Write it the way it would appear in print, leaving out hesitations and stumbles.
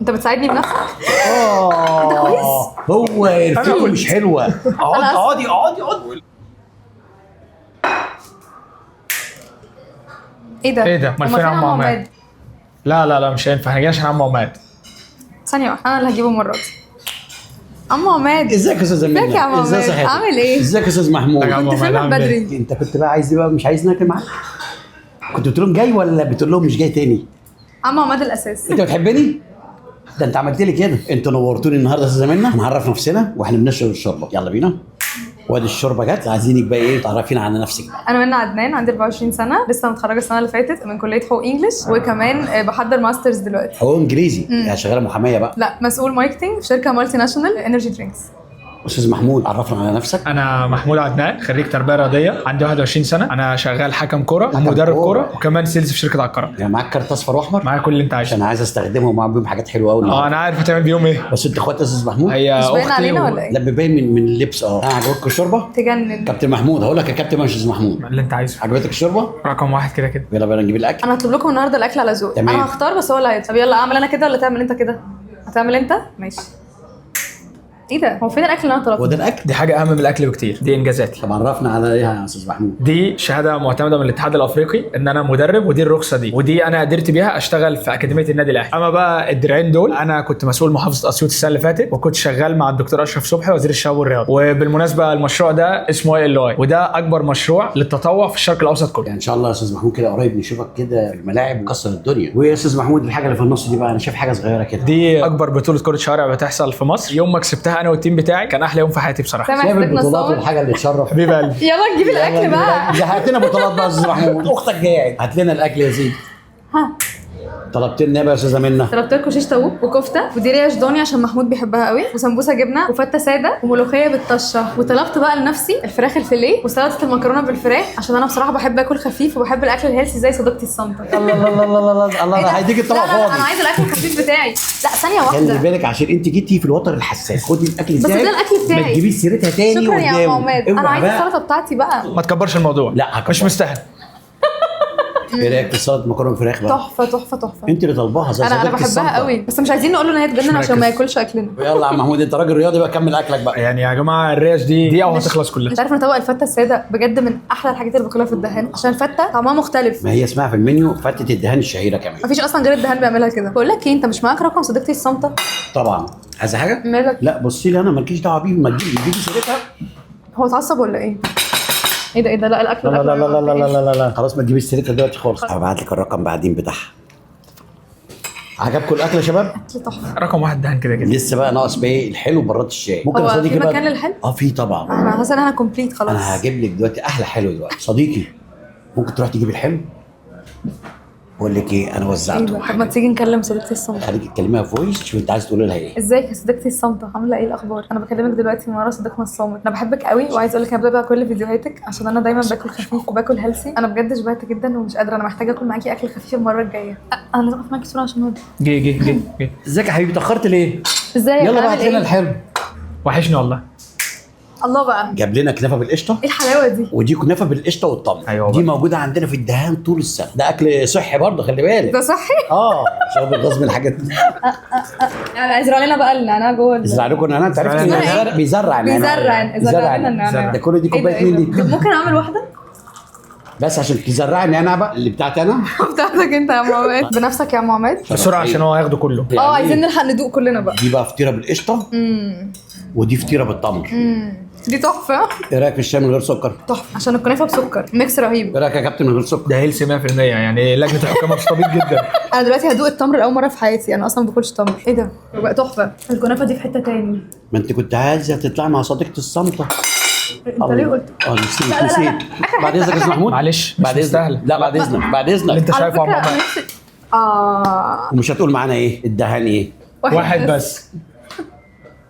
انت بتساعدني بنفسك؟ اه انت كويس؟ هو الفيلم مش حلوة. اقعدي اقعدي اقعدي اقعدي. ايه ده؟ ايه ده؟ امال هما فين عم عماد؟ لا لا لا مش هينفع، احنا جايين عشان عم عماد. ثانية واحدة، انا اللي هجيبه المرة دي. عم عماد، ازيك يا استاذه منى؟ ازيك يا عم ازي عماد؟ صحتك؟ عامل ايه؟ ازيك يا استاذ محمود؟ يا عم كنت فين عماد، من عامل ايه؟ بدري؟ انت كنت بقى عايز ايه بقى؟ مش عايز ناكل معاك؟ كنت بتقول لهم جاي ولا بتقول لهم مش جاي تاني؟ عم عماد الاساس. انت بتحبني؟ ده انت عملت لي كده. انتوا نورتوني النهارده يا استاذه منى. هنعرف نفسنا واحنا بنشرب الشوربة، يلا بينا. وادي الشوربة جت، عايزينك بقى ايه تعرفينا على نفسك بقى. انا منى عدنان، عندي 24 سنة، لسه متخرجة السنة اللي فاتت من كليه حقوق English، وكمان بحضر masters دلوقتي. حقوق انجليزي، يعني شغالة محاميه بقى؟ لا، مسؤول marketing في شركة multinational energy drinks. استاذ محمود، عرفنا على نفسك. انا محمود عدنان، خريج تربيه رياضية، عندي 21 سنة، انا شغال حكم كورة حكم ومدرب كورة. كورة وكمان sales في شركة عقارات. يعني معاك كارت اصفر واحمر؟ معايا كل اللي انت عايزه. عشان عايز استخدمهم واعمل بيهم حاجات حلوة قوي اه النهارده. انا عارف هتعمل بيهم ايه. بس انت اخوات يا استاذ محمود؟ هي مش باين اختي علينا ولا ايه؟ لا بيبين من اللبس. اه انا عجبتكم الشوربة؟ تجنن. كابتن محمود، هقول لك يا كابتن مش استاذ محمود، اللي انت عايزه. عجبتك الشوربة؟ رقم واحد كده كده. يلا بينا نجيب الاكل. انا هطلب لكم النهارده الاكل على ذوقي. تمام. انا هختار بس هو اللي هيطلب. طب يلا، اعمل انا كده ولا تعمل انت كده؟ هتعمل انت؟ ماشي. ايه ده؟ هو فين الاكل اللي انا هو طلبته؟ ده الاكل؟ دي حاجة اهم من الاكل بكتير، دي انجازاتي. طب عرفنا على ايه يا استاذ محمود؟ دي شهادة معتمدة من الاتحاد الافريقي ان انا مدرب، ودي الرخصة دي، ودي انا قدرت بيها اشتغل في اكاديمية النادي الاهلي. اما بقى الدرعين دول، انا كنت مسؤول محافظة اسيوط السنة اللي فاتت، وكنت شغال مع الدكتور اشرف صبحي وزير الشباب والرياضة. وبالمناسبة المشروع ده اسمه اي ال اي، وده اكبر مشروع للتطوع في الشرق الاوسط كله. يعني ان شاء الله يا استاذ محمود كده قريب نشوفك كده في الملاعب وكسر الدنيا. ويا استاذ محمود الحاجة اللي في النص دي بقى، انا شايف حاجة صغيرة كده. دي اكبر بطوله كره شوارع بتحصل في مصر. يوم ما كسبتها انا وال team بتاعي كان احلى يوم في حياتي بصراحة. سامع شايف صديقنا البطولات الصامت؟ والحاجة اللي تشرف. حبيب قلبي. يلا نجيب الاكل بقى. هات لنا بطولات بقى يا استاذ محمود، اختك جاية هات لنا الاكل يا سيدي. ها. طلبت لنا ايه بقى يا استاذه منى؟ طلبت لكم شيش طاووق وكفته، ودي ريش ضاني عشان محمود بيحبها قوي، وسمبوسه جبنه، وفته ساده، وملوخيه بالطشه. وطلبت بقى لنفسي الفراخ الفيليه وسلطة المكرونه بالفراخ، عشان انا بصراحة بحب اكل خفيف وبحب الاكل ال healthy زي صديقتي الصامته. الله الله الله الله الله الله، إيه ده؟ هيديك الطبق لا لا لا، فاضي. انا عايزه الاكل الخفيف بتاعي. لا ثانية خلي واحدة. بالك عشان انت جيتي في الوتر الحساس، خدي الاكل بس بتاعك. ده الأكل بتاعي. ما تجيبيش سيرتها تاني شكرا يا عم قدامه. عماد، انا اوعى عايزه بقى. السلطة بتاعتي بقى. ما تكبرش الموضوع. لا، هكبر. مش مستاهل. ايه رايك في سلطة مكرونه فراخ بقى؟ تحفة تحفة تحفة. انت اللي طالباها زي انا صديقتي بحبها الصامتة. قوي، بس مش عايزين نقول له ان هي تجنن عشان ما مركز. ياكلش اكلنا. يلا يا عم محمود، انت راجل رياضي بقى، كمل اكلك بقى. يعني يا جماعة الريش دي دقيقة وهتخلص كلها. انت عارف ان طبق الفته السادة بجد من احلى الحاجات اللي باكلها في الدهان، عشان الفته طعمها مختلف. ما هي اسمها في المنيو فتة الدهان الشهيرة كمان. مفيش اصلا غير الدهان بيعملها كده. بقول لك ايه، انت مش معاك رقم صديقتي الصامته؟ طبعا. عايزه حاجة؟ مالك؟ لا بصي لي انا، مالكيش دعوه بيه، ما تجيبي سيرتها. هو اتعصب ولا ايه؟ ايه ده ايه ده؟ لا الاكل لا لا الأكل لا لا لا لا لا لا، خلاص ما تجيبيش سيرتها دلوقتي خالص. هبعت لك الرقم بعدين بتاعها. عجبكم الاكل يا شباب؟ اكل تحفة. رقم واحد دهان كده كده. لسه بقى ناقص بقى ايه؟ الحلو براد الشاي. ممكن هو يا صديقي في بقى مكان للحلو؟ اه في طبعا. انا حاسه ان انا complete خلاص. انا هجيب لك دلوقتي احلى حلو دلوقتي. صديقي ممكن تروح تجيب الحلو؟ بقول لك ايه، انا وزعته. ايوه، طب ما تيجي نكلم صديقتي الصامته. خليك تكلميها voice، شوف انت عايز تقول لها ايه. ازيك يا صديقتي الصامته، عامله ايه الاخبار؟ انا بكلمك دلوقتي من ورا صديقنا الصامت. انا بحبك قوي، وعايزه اقول لك انا بتابع كل فيديوهاتك عشان انا دايما باكل خفيف وباكل healthy. انا بجد شبعت جدا ومش قادرة، انا محتاجه اكل معاكي اكل خفيف المرة الجاية. انا لازم اقف معاكي بسرعة عشان هو جه جه جه جه. ازيك يا حبيبي، اتاخرت ليه؟ ازيك؟ يلا بقى عامل هات لنا ايه؟ الحلو. وحشني والله. الله بقى، جاب لنا كنافه بالقشطه. ايه الحلاوة دي؟ ودي كنافه بالقشطه والتمر. أيوة دي بقى. موجودة عندنا في الدهان طول السنة. ده اكل صحي برضه، خلي بالك. ده صحي؟ اه شرب الغاز من الحاجات دي. يعني ازرع لنا بقى النعناع جوه ازرع لكم النعناع. انت عرفت ازرع إن لنا إيه؟ بيزرع النعناع. بيزرع لنا النعناع. ده كل دي إيه ده، كوباية إيه ده؟ مين دي؟ طب ممكن اعمل واحدة؟ بس عشان تزرعي النعناع بقى اللي بتاعتي انا. بتاعتك انت يا عم عماد، بنفسك يا عم عماد. بسرعة عشان هو هياخده كله. يعني اه عايزين نلحق ندوق كلنا بقى. دي بقى فطيره بالقشطه، ودي فطيره بالتمر. دي تحفة. ايه رايك في الشاي من غير سكر؟ تحفة عشان الكنافه بسكر، mix رهيب. ايه رايك يا كابتن من غير سكر؟ ده healthy 100%، يعني لجنة الحكام مبسوطة بيك جدا. انا دلوقتي هدوق التمر لاول مرة في حياتي، انا اصلا ما باكلش تمر. ايه ده؟ بقى تحفة. الكنافه دي في حتة تاني. ما انت كنت عايزه تطلعي مع صديقتي الصامته. انت ليه قلت؟ اه نسيت لا، لا، لا. نسيت. بعد اذنك يا استاذ محمود. معلش، مش بعد اذنك. مستاهلة. لا بعد اذنك، بعد اللي اذنك. انت على شايفه يا عم فكرة عماد. أنا نفسي- اه ومش هتقول معانا ايه؟ الدهان ايه؟ واحد بس.